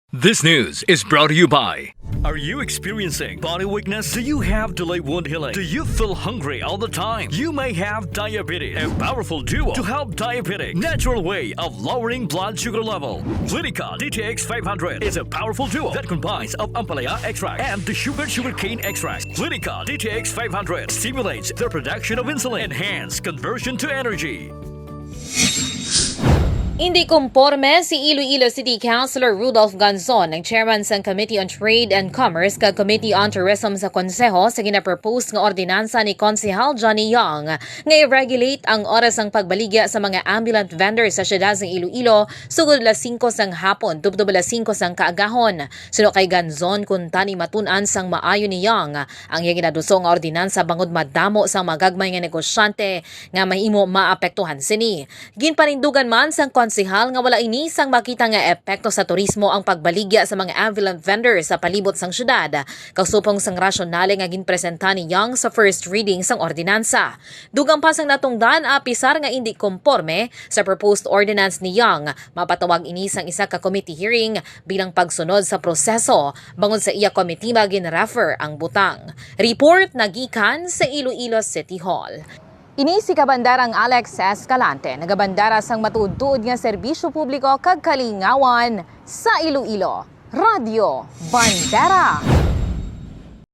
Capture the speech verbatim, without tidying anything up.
This news is brought to you by. Are you experiencing body weakness? Do you have delayed wound healing? Do you feel hungry all the time? You may have diabetes. A powerful duo to help diabetic natural way of lowering blood sugar level. Clinica D T X five hundred is a powerful duo that combines of ampalaya extract and the sugar sugarcane extract. Clinica D T X five hundred stimulates the production of insulin, enhance conversion to energy. Indi komporme si Iloilo City Councilor Rudolph Ganzon, ang chairman sang Committee on Trade and Commerce kag Committee on Tourism sa Konseho, sa gina-propose nga ordinansa ni Konsehal Johnny Young nga i-regulate ang oras sang pagbaligya sa mga ambulant vendors sa siyudad sang Iloilo sugod alas singko sang hapon tubtob alas singko sang kaagahon. Suno kay Ganzon, kuntani matun-an sang maayo ni Young ang iya ginaduso nga ordinansa bangod madamo sang mga gagmay nga negosyante nga mahimo maapektuhan sini. Ginpanindugan man sang konsehal nga wala ini sang makita nga epekto sa turismo ang pagbaligya sa mga ambulant vendors sa palibot sang syudad, kasubong sang rasyonale nga ginpresenta ni Young sa first reading sang ordinansa. Dugang pa sang natungdan, apisar nga indi komporme sa proposed ordinance ni Young, mapatawag ini sang isa ka committee hearing bilang pagsunod sa proseso bangod sa iya komitiba gin-refer ang butang. Report nagikan sa Iloilo City Hall. Ini si Kabandarang Alex Escalante, nagabandara sang matuod-tuod nga serbisyo publiko kag kalingawan sa Iloilo. Radyo Bandera.